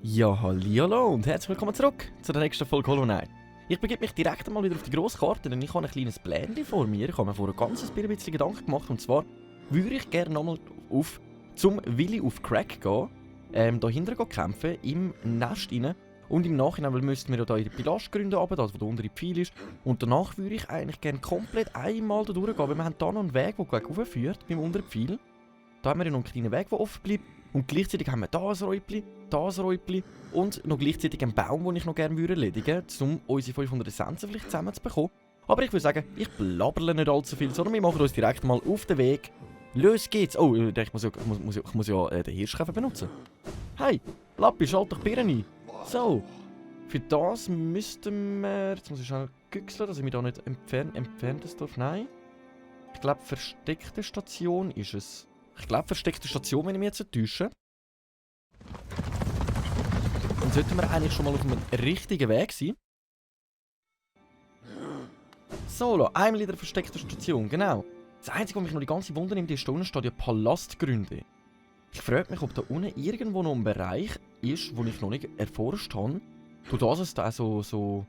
Ja, hallihallo und herzlich willkommen zurück zu der nächsten Folge Hollow Knight. Ich begebe mich direkt einmal wieder auf die grosse Karte, denn ich habe ein kleines Pläne vor mir. Ich habe mir vorher ein bisschen Gedanken gemacht, und zwar würde ich gerne nochmal zum Willi auf Crack gehen, da hinten kämpfen, im Nest rein. Und im Nachhinein, weil müssten wir ja da in die Pilastgründe runter, also wo der untere Pfeil ist. Und danach würde ich eigentlich gerne komplett einmal da durchgehen, weil wir haben da noch einen Weg, der gleich raufführt, beim unteren Pfeil. Da haben wir ja noch einen kleinen Weg, der offen bleibt. Und gleichzeitig haben wir da ein Räupli und noch gleichzeitig einen Baum, den ich noch gerne erledigen würde, um unsere 500 Essenzen vielleicht zusammenzubekommen. Aber ich würde sagen, ich blabberle nicht allzu viel, sondern wir machen uns direkt mal auf den Weg. Los geht's! Oh, ich muss ja den Hirschkäfer benutzen. Hey, Lappi, schalt doch Birnen ein. So, für das müssten wir... Jetzt muss ich schnell güchseln, dass ich mich da nicht entferntes darf. Nein. Ich glaube, versteckte Station ist es. Ich glaube, versteckte Station, wenn ich mich jetzt nicht täusche. Dann sollten wir eigentlich schon mal auf einem richtigen Weg sein. So, einmal in der versteckten Station, genau. Das Einzige, was mich noch die ganze Wunder nimmt, ist, da unten steht ja Palastgründe. Ich frage mich, ob da unten irgendwo noch ein Bereich ist, den ich noch nicht erforscht habe. Du, da ist da also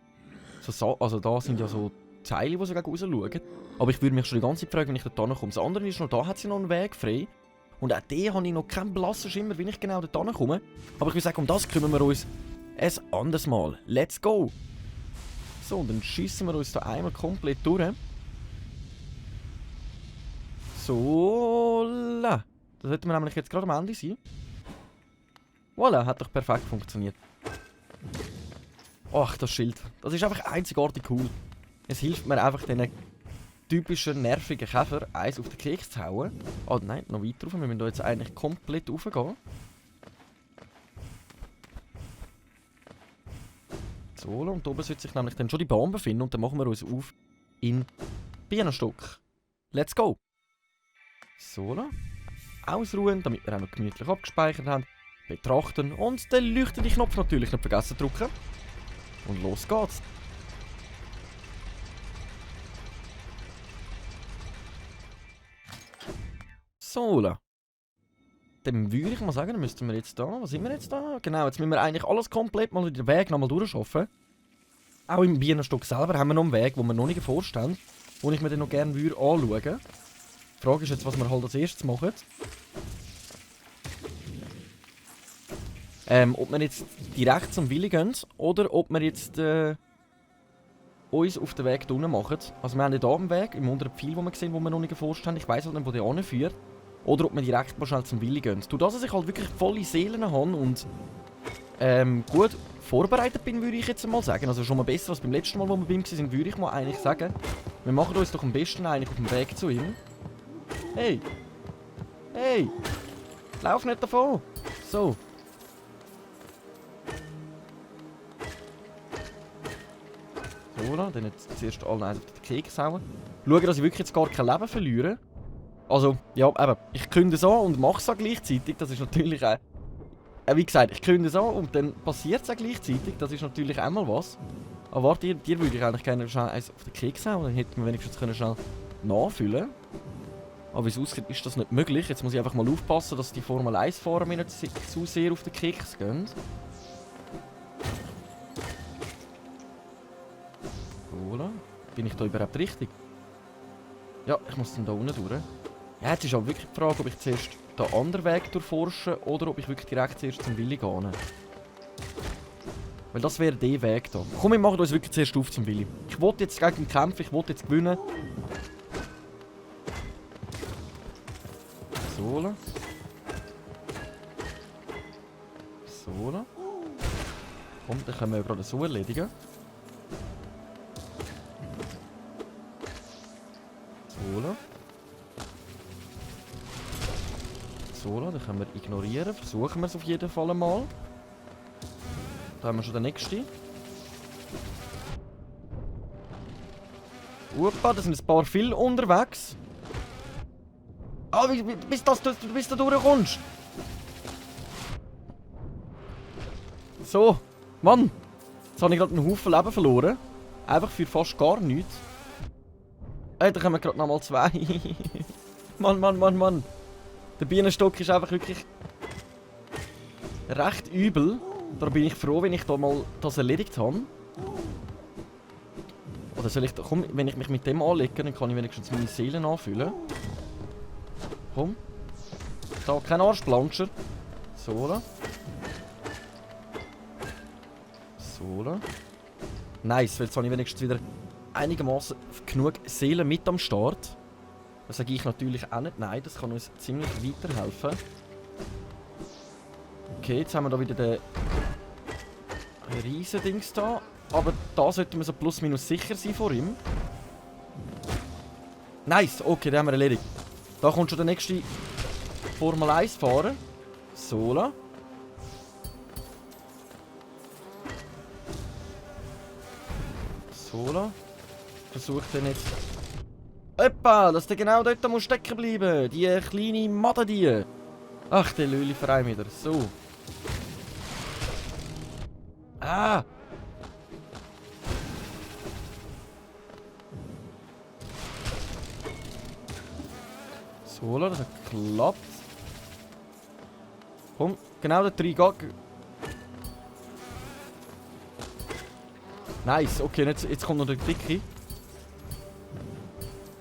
da sind ja so Teile, die so gegen raus schauen. Aber ich würde mich schon die ganze Zeit fragen, wenn ich da komme. Das andere ist noch, da hat sie noch einen Weg frei. Und auch den habe ich noch keinen blassen Schimmer, wie ich genau da komme. Aber ich würde sagen, um das kümmern wir uns ein anderes Mal. Let's go! So, und dann schiessen wir uns da einmal komplett durch. So, da sollten wir nämlich jetzt gerade am Ende sein. Voilà, hat doch perfekt funktioniert. Ach, das Schild. Das ist einfach einzigartig cool. Es hilft mir einfach, diesen typischen nervigen Käfer eins auf den Keks zu hauen. Oh nein, noch weiter rauf. Wir müssen da jetzt eigentlich komplett raufgehen. So, und oben sollte sich nämlich dann schon die Bahn befinden. Und dann machen wir uns auf in Bienenstock. Let's go! So, ausruhen, damit wir auch noch gemütlich abgespeichert haben. Betrachten und den leuchtenden Knopf natürlich nicht vergessen zu drücken. Und los geht's! So, dann würde ich mal sagen, dann müssten wir jetzt da, was sind wir jetzt da? Genau, jetzt müssen wir eigentlich alles komplett mal den Weg nochmal durchschaffen. Auch im Bienenstock selber haben wir noch einen Weg, den wir noch nicht erforscht haben, den ich mir dann noch gerne anschauen würde. Die Frage ist jetzt, was wir halt als erstes machen. Ob wir jetzt direkt zum Willi gehen oder ob wir jetzt uns auf den Weg unten machen. Also wir haben hier einen Weg, im unteren Pfeil, den wir gesehen, den wir noch nicht erforscht haben. Ich weiss halt nicht, wo der hinführt. Oder ob wir direkt mal schnell zum Willi gehen. Durch das, dass ich halt wirklich volle Seelen habe und gut vorbereitet bin, würde ich jetzt mal sagen. Also schon mal besser als beim letzten Mal, wo wir bei ihm waren, würde ich mal eigentlich sagen. Wir machen uns doch am besten eigentlich auf dem Weg zu ihm. Hey! Hey! Lauf nicht davon! So. So, dann jetzt zuerst alle eins auf den Keks hauen. Schauen, dass ich wirklich jetzt gar kein Leben verliere. Also, ja, eben, ich künde es an und mache es auch gleichzeitig. Das ist natürlich auch... wie gesagt, ich künde es an und dann passiert es auch gleichzeitig. Das ist natürlich einmal was. Aber warte, dir würde ich eigentlich gerne schnell eins auf den Keks hauen. Dann hätten wir wenigstens schnell nachfüllen. Aber wie es aussieht, ist das nicht möglich. Jetzt muss ich einfach mal aufpassen, dass die Formel 1 Fahrer mir nicht zu sehr auf den Keks gehen. Oder? Bin ich da überhaupt richtig? Ja, ich muss dann da unten durch. Ja, jetzt ist aber wirklich die Frage, ob ich zuerst den anderen Weg durchforsche oder ob ich wirklich direkt zuerst zum Willi gehe. Weil das wäre der Weg da. Komm, wir machen uns wirklich zuerst auf zum Willi. Ich will jetzt gegen den Kampf, ich will jetzt gewinnen. So. So. Komm, dann können wir ja gerade so erledigen. So. So, den können wir ignorieren. Versuchen wir es auf jeden Fall einmal. Da haben wir schon den nächsten. Opa, da sind ein paar viele unterwegs. Ah, bis du da durchkommst. So, Mann. Jetzt habe ich gerade einen Haufen Leben verloren. Einfach für fast gar nichts. Da kommen gerade nochmal 2. Mann. Der Bienenstock ist einfach wirklich recht übel. Da bin ich froh, wenn ich da mal das erledigt habe. Oder soll ich... Komm, wenn ich mich mit dem anlege, dann kann ich wenigstens meine Seelen anfüllen. Komm. Da, kein Arschplanscher. So. So. Nice, weil jetzt habe ich wenigstens wieder einigermaßen genug Seelen mit am Start. Das sage ich natürlich auch nicht. Nein, das kann uns ziemlich weiterhelfen. Okay, jetzt haben wir da wieder den Riesendings da. Aber da sollten wir so plus minus sicher sein vor ihm. Nice, okay, den haben wir erledigt. Da kommt schon der nächste Formel 1 Fahrer. So. So. Versucht den jetzt. Eppa, dass der genau dort muss stecken bleiben. Die kleine Madde die. Ach, der Lüli-Verein wieder. So. Ah! So, das hat geklappt. Komm, genau der 3 geht. Nice, okay, jetzt kommt noch der Dicke.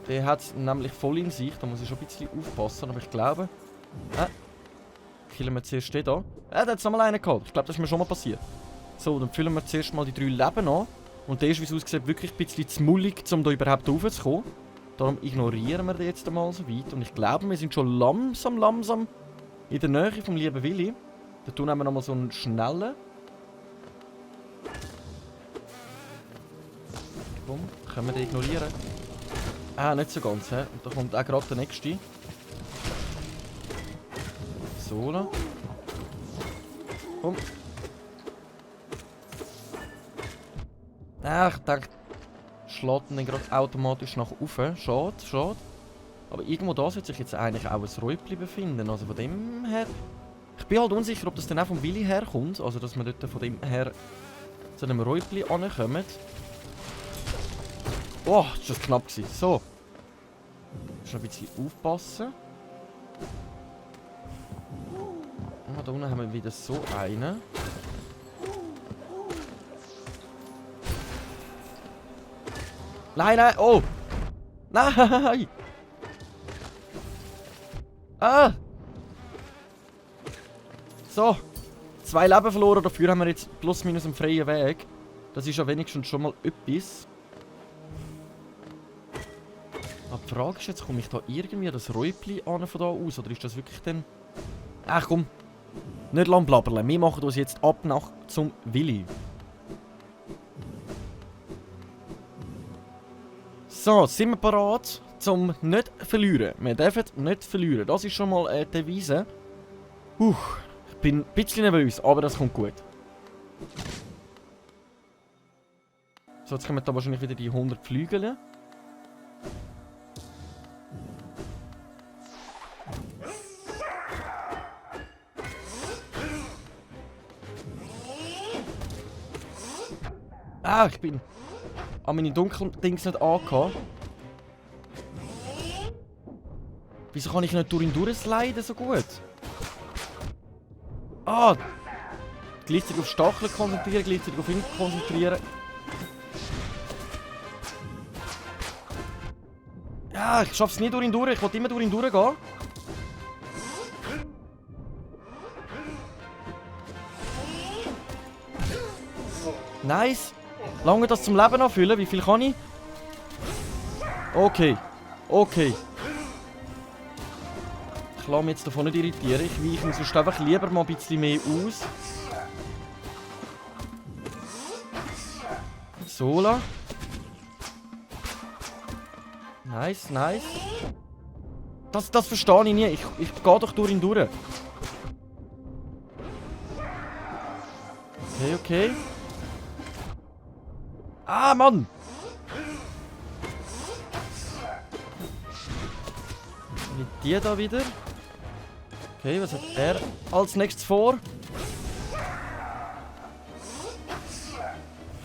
Der hat es nämlich voll in sich, da muss ich schon ein bisschen aufpassen, aber ich glaube... killen wir zuerst den da. Der hat es nochmal einen gehabt, ich glaube, das ist mir schon mal passiert. So, dann füllen wir zuerst mal die 3 Leben an. Und der ist, wie es aussieht, wirklich ein bisschen zu mullig, um da überhaupt raufzukommen. Darum ignorieren wir den jetzt einmal so weit. Und ich glaube, wir sind schon langsam in der Nähe vom lieben Willi. Da tun wir nochmal so einen schnellen. Komm, können wir den ignorieren? Ah, nicht so ganz, hä? Und da kommt auch gerade der nächste. So. Komm. Ah, ich dachte, schlägt ihn gerade automatisch nach oben. Schade. Aber irgendwo da sollte sich jetzt eigentlich auch ein Räubli befinden. Also von dem her... Ich bin halt unsicher, ob das dann auch vom Willi herkommt. Also dass wir dort von dem her zu einem Räubli ankommen. Oh, das war knapp. So. Muss noch ein bisschen aufpassen. Ah, da unten haben wir wieder so einen. Nein, oh! Nein! Ah! So. 2 Leben verloren, dafür haben wir jetzt plus minus einen freien Weg. Das ist ja wenigstens schon mal etwas. Aber die Frage ist jetzt, komme ich da irgendwie das Räubli an von da aus? Oder ist das wirklich dann... Ach komm. Nicht lang blabbern. Wir machen uns jetzt ab nach zum Willi. So, sind wir bereit zum nicht verlieren. Wir dürfen nicht verlieren. Das ist schon mal eine Devise. Ich bin ein bisschen nervös, aber das kommt gut. So, jetzt kommen da wahrscheinlich wieder die 100 Flügel. Ah, ich bin an meine dunklen Dings nicht angehauen. Wieso kann ich nicht durch ihn durchsliden so gut? Ah! Gleichzeitig auf Stacheln konzentrieren, gleichzeitig auf ihn konzentrieren. Ja, ich schaff's nie durch ihn durch. Ich wollte immer durch ihn durchgehen. Nice. Lange das zum Leben anfüllen. Wie viel kann ich? Okay. Okay. Ich lasse mich jetzt davon nicht irritieren. Ich weiche mir sonst einfach lieber mal ein bisschen mehr aus. So. Nice, nice. Das verstehe ich nie. Ich gehe doch durch ihn durch. Okay, okay. Ah, Mann! Mit dir da wieder. Okay, was hat er als nächstes vor?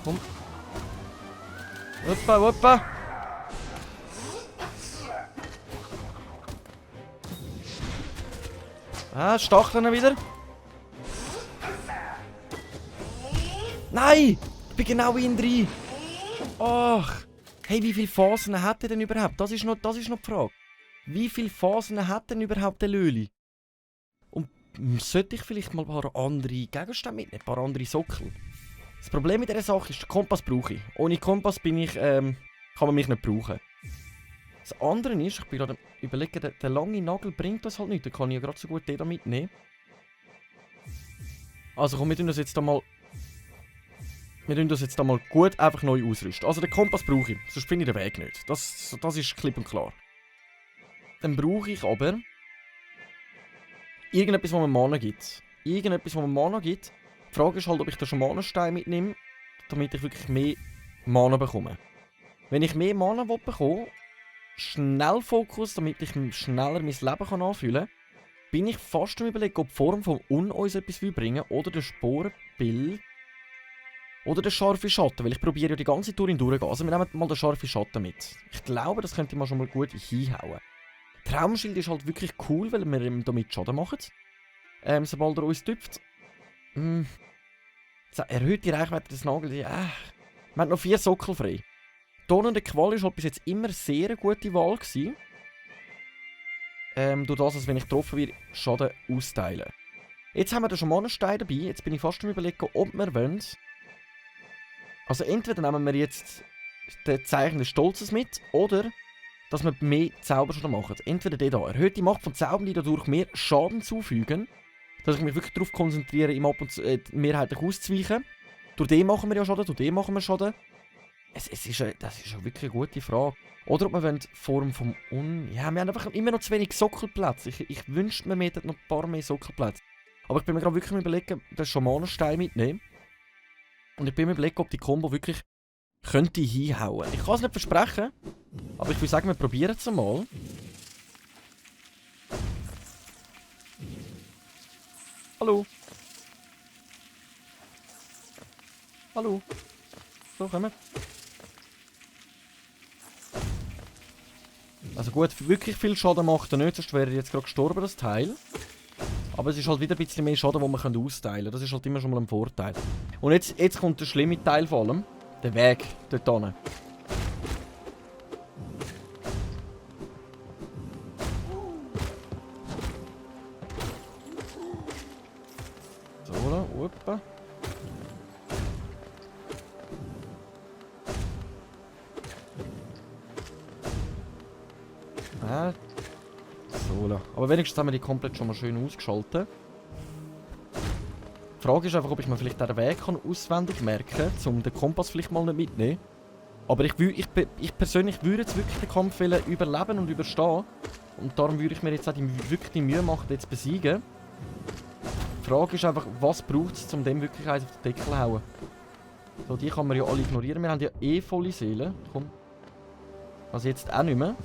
Komm. Hoppa, hoppa. Ah, Stacheln wieder. Nein! Ich bin genau in drin. Ach. Hey, wie viele Phasen hat er denn überhaupt? Das ist noch die Frage. Wie viele Phasen hat denn überhaupt der Löli? Und sollte ich vielleicht mal ein paar andere Gegenstände mitnehmen? Ein paar andere Sockel? Das Problem mit dieser Sache ist, den Kompass brauche ich. Ohne Kompass kann man mich nicht brauchen. Das andere ist, ich bin gerade überlegen, der lange Nagel bringt das halt nicht. Da kann ich ja gerade so gut den da mitnehmen. Also komm, wir tun das jetzt da mal gut einfach neu ausrüsten. Also den Kompass brauche ich, sonst finde ich den Weg nicht. Das ist klipp und klar. Dann brauche ich aber irgendetwas, was mir Mana gibt. Die Frage ist halt, ob ich da schon Mana-Stein mitnehme, damit ich wirklich mehr Mana bekomme. Wenn ich mehr Mana bekomme, schnell Fokus, damit ich schneller mein Leben anfühlen kann, bin ich fast am Überlegen, ob die Form von uns etwas bringen will oder der Sporenbild oder der scharfe Schatten, weil ich probiere ja die ganze Tour durchgehen. Also wir nehmen mal den scharfen Schatten mit. Ich glaube, das könnte man schon mal gut hinhauen. Traumschild ist halt wirklich cool, weil wir ihm damit Schaden machen. Sobald er uns tüpft. Erhöht die Reichweite des Nagels. Wir haben noch 4 Sockel frei. Tonnende Qual war halt bis jetzt immer sehr eine gute Wahl gewesen. Durch das, dass wenn ich getroffen werde, Schaden austeilen. Jetzt haben wir da schon mal einen Stein dabei. Jetzt bin ich fast am Überlegen, ob wir wollen. Also entweder nehmen wir jetzt den Zeichen des Stolzes mit, oder dass wir mehr Zauberschaden machen. Entweder der da. Erhöht die Macht von Zaubern, die dadurch mehr Schaden zufügen. Dass ich mich wirklich darauf konzentriere, ihm ab und zu mehrheitlich auszuweichen. Durch den machen wir ja Schaden, durch den machen wir Schaden. Das ist eine wirklich eine gute Frage. Oder ob wir Form vom Ja, wir haben einfach immer noch zu wenig Sockelplätze. Ich wünschte, wir hätten noch ein paar mehr Sockelplätze. Aber ich bin mir gerade wirklich am Überlegen, den Schamanenstein mitnehmen. Und ich bin mir überlegen, ob die Combo wirklich könnte hinhauen. Ich kann es nicht versprechen, aber ich würde sagen, wir probieren es mal. Hallo. Hallo. So, kommen. Also gut, wirklich viel Schaden macht er nicht, sonst wäre er jetzt gerade gestorben, das Teil. Aber es ist halt wieder ein bisschen mehr Schaden, den man austeilen kann. Das ist halt immer schon mal ein Vorteil. Und jetzt kommt der schlimme Teil vor allem. Der Weg dort hin. So, da, opa. So, da. Aber wenigstens haben wir die komplett schon mal schön ausgeschaltet. Die Frage ist einfach, ob ich mir vielleicht den Weg auswendig merken kann, um den Kompass vielleicht mal nicht mitzunehmen. Aber ich persönlich würde jetzt wirklich den Kampf überleben und überstehen. Und darum würde ich mir jetzt auch wirklich die Mühe machen, den zu besiegen. Die Frage ist einfach, was braucht es, um dem wirklich eins auf den Deckel zu hauen. So, die kann man ja alle ignorieren. Wir haben ja eh volle Seelen. Komm. Also jetzt auch nicht mehr.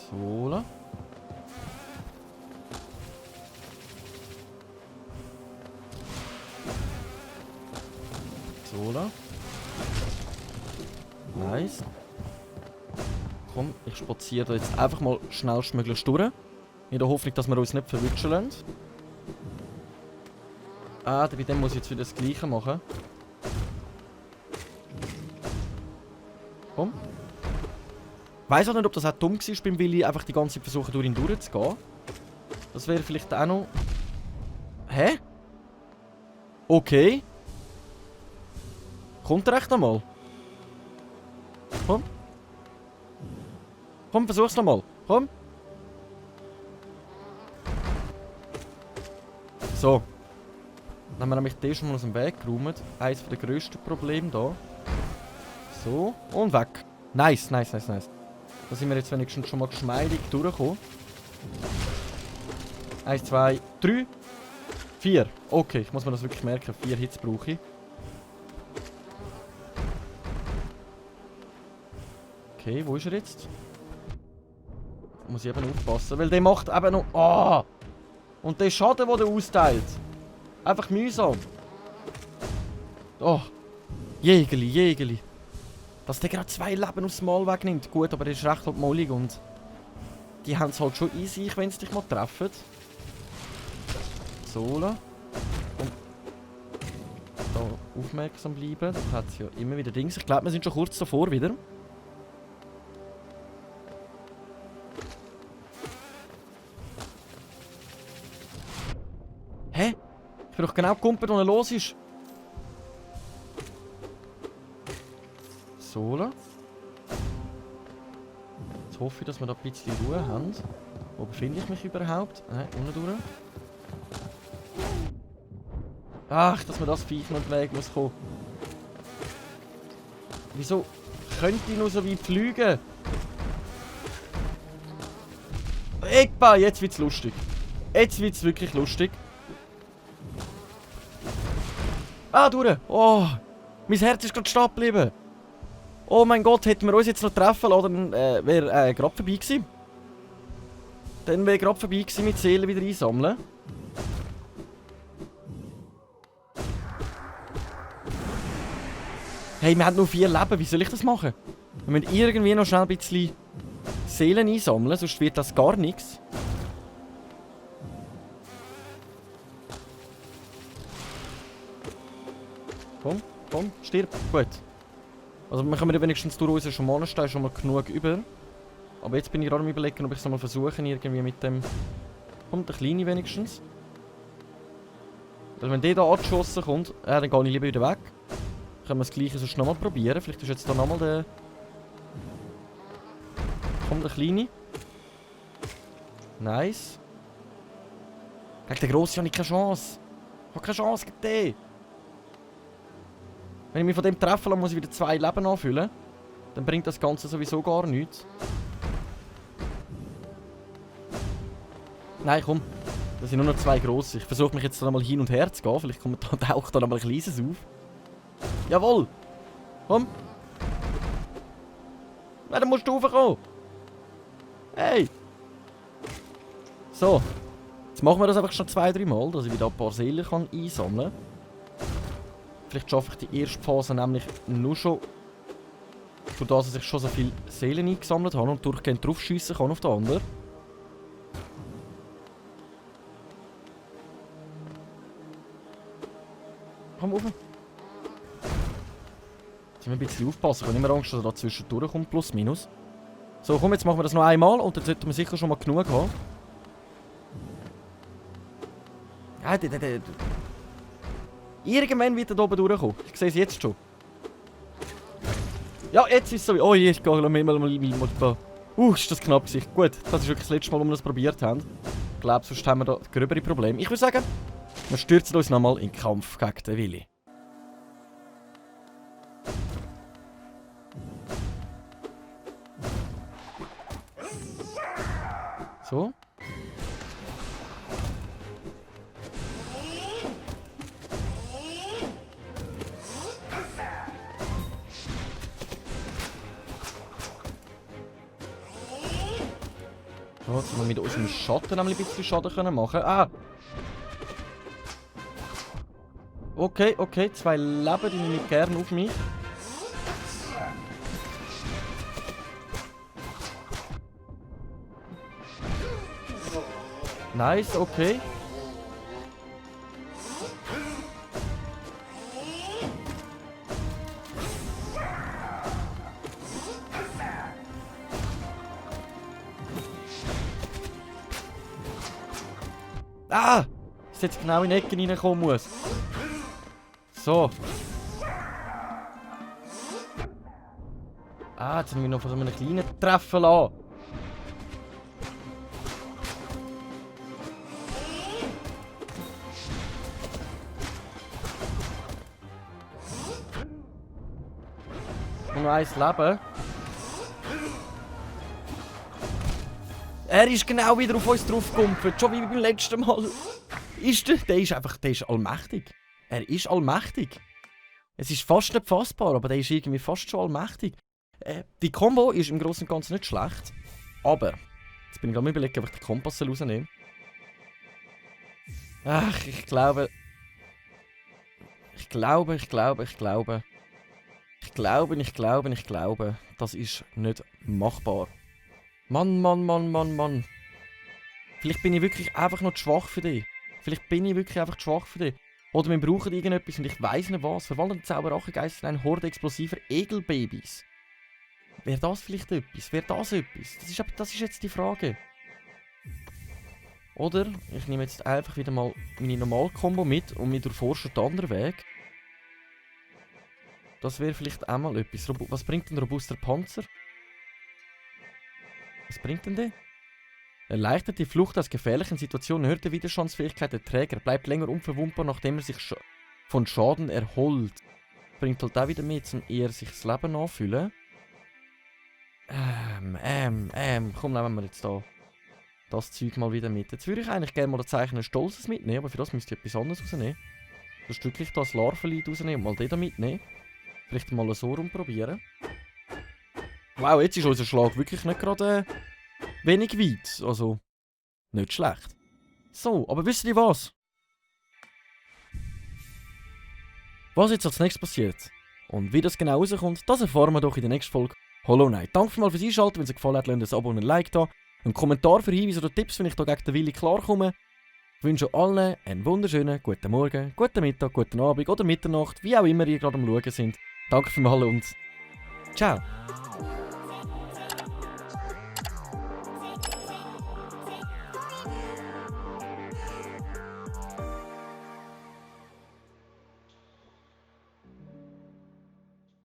So, da. So, da. Nice. Komm, ich spaziere da jetzt einfach mal schnellstmöglich durch. In der Hoffnung, dass wir uns nicht verwutschen lassen. Bei dem muss ich jetzt wieder das Gleiche machen. Komm. Ich weiss auch nicht, ob das auch dumm war beim Willi, einfach die ganze Zeit versuchen, durch ihn durchzugehen. Das wäre vielleicht auch noch... Hä? Okay. Kommt er echt nochmal? Komm. Komm, versuch's nochmal. Komm. So. Dann haben wir nämlich den schon mal aus dem Weg geräumt. Eines der grössten Probleme hier. So. Und weg. Nice, nice, nice, nice. Da sind wir jetzt wenigstens schon mal geschmeidig durchgekommen. 1, 2, 3, 4. Okay, ich muss mir das wirklich merken. 4 Hits brauche ich. Okay, wo ist er jetzt? Muss ich eben aufpassen, weil der macht eben noch... Und der Schaden, den er austeilt. Einfach mühsam. Oh. Jägeli, Jägeli. Dass der gerade 2 Leben aufs Mal wegnimmt. Gut, aber der ist recht mollig und... Die haben es halt schon in sich, wenn sie dich mal treffen. So, la. Und... Da aufmerksam bleiben. Da hat es ja immer wieder Dings. Ich glaube, wir sind schon kurz davor wieder. Hä? Ich bin doch genau gekumpelt, wo er los ist. So, la. Jetzt hoffe ich, dass wir da ein bisschen Ruhe haben. Wo befinde ich mich überhaupt? Unten durch. Ach, dass mir das Viech noch entwegen muss kommen. Wieso könnte ich nur so weit fliegen? Eckbar, jetzt wird's lustig. Jetzt wird's wirklich lustig. Ah, durch! Oh! Mein Herz ist gerade stehen geblieben. Oh mein Gott, hätten wir uns jetzt noch treffen lassen, dann wäre gerade vorbei gewesen. Dann wäre gerade vorbei gewesen mit Seelen wieder einsammeln. Hey, wir haben nur 4 Leben, wie soll ich das machen? Wir müssen irgendwie noch schnell ein bisschen Seelen einsammeln, sonst wird das gar nichts. Komm, komm, stirb. Gut. Also wir können wenigstens durch unseren Schamanenstein schon mal genug über. Aber jetzt bin ich gerade am Überlegen, ob ich es mal versuche, irgendwie mit dem... Kommt der Kleine wenigstens. Also wenn der da angeschossen kommt, dann gehe ich lieber wieder weg. Können wir das Gleiche sonst nochmal probieren. Vielleicht ist jetzt da nochmal der... Kommt der Kleine. Nice. Gegen den Grossen habe ich keine Chance. Ich habe keine Chance gegen den. Wenn ich mich von dem treffen lasse, muss ich wieder 2 Leben anfüllen. Dann bringt das Ganze sowieso gar nichts. Nein, komm. Das sind nur noch 2 grosse. Ich versuche mich jetzt da mal hin und her zu gehen. Vielleicht taucht da noch mal ein kleines auf. Jawohl! Komm! Nein, dann musst du raufkommen! Hey! So. Jetzt machen wir das einfach schon 2-3 Mal, dass ich wieder ein paar Seelen einsammeln kann. Vielleicht schaffe ich die erste Phase nämlich nur schon, durch das, dass ich schon so viele Seelen eingesammelt habe und durchgehend draufschiessen kann auf den anderen. Komm rauf. Jetzt müssen wir ein bisschen aufpassen. Ich habe immer Angst, dass er da zwischendurch kommt, plus minus. So, komm, jetzt machen wir das noch einmal und dann sollten wir sicher schon mal genug haben. Ja, irgendwann wird er da oben durchkommen. Ich sehe es jetzt schon. Ja, jetzt ist es so. Oh je, ich gehe mal. Ist das knapp gewesen. Gut, das ist wirklich das letzte Mal, wo wir das probiert haben. Ich glaube, sonst haben wir da gröbere Probleme. Ich würde sagen, wir stürzen uns nochmal in den Kampf gegen den Willi. So. So, jetzt wir mit unserem Schatten ein bisschen Schaden machen. Ah! Okay, okay, 2 Leben, die nehme ich gerne auf mich. Nice, okay. Ah! Dass jetzt genau in die Ecke reinkommen muss. So. Ah, jetzt haben wir noch von so einem kleinen treffen lassen. Und noch 1 Leben. Er ist genau wieder auf uns draufgegumpft, schon wie beim letzten Mal. Der ist allmächtig. Er ist allmächtig. Es ist fast nicht fassbar, aber der ist irgendwie fast schon allmächtig. Die Combo ist im Großen und Ganzen nicht schlecht. Aber, jetzt bin ich gerade mal überlegen, ob ich den Kompass rausnehme. Ach, ich glaube, glaube, das ist nicht machbar. Mann. Vielleicht bin ich wirklich einfach noch zu schwach für dich. Oder wir brauchen irgendetwas und ich weiss nicht was. Verwandelt Zauberrachengeister in eine Horde explosiver Egelbabys. Wäre das vielleicht etwas? Das ist jetzt die Frage. Oder ich nehme jetzt einfach wieder mal meine Normal-Kombo mit und wir durchforschen den anderen Weg. Das wäre vielleicht auch mal etwas. Was bringt ein robuster Panzer? Was bringt denn der? Erleichtert die Flucht aus gefährlichen Situationen, erhöht die Widerstandsfähigkeit der Träger, bleibt länger unverwundbar, nachdem er sich von Schaden erholt. Bringt halt auch wieder mit, um eher sich das Leben anfüllen. Komm, nehmen wir jetzt da das Zeug mal wieder mit. Jetzt würde ich eigentlich gerne mal das Zeichen eines Stolzes mitnehmen, aber für das müsst ihr etwas anderes rausnehmen. Das ist wirklich das Larvenlied rausnehmen und mal den da mitnehmen. Vielleicht mal so rumprobieren. Wow, jetzt ist unser Schlag wirklich nicht gerade wenig weit. Also, nicht schlecht. So, aber wisst ihr was? Was jetzt als nächstes passiert und wie das genau rauskommt, das erfahren wir doch in der nächsten Folge Hollow Knight. Danke vielmals fürs Einschalten. Wenn es euch gefallen hat, lasst ein Abo und ein Like da. Einen Kommentar für Hinweise oder Tipps, wenn ich da gegen den Willi klarkomme. Ich wünsche allen einen wunderschönen guten Morgen, guten Mittag, guten Abend oder Mitternacht, wie auch immer ihr gerade am Schauen sind. Danke vielmals und ciao.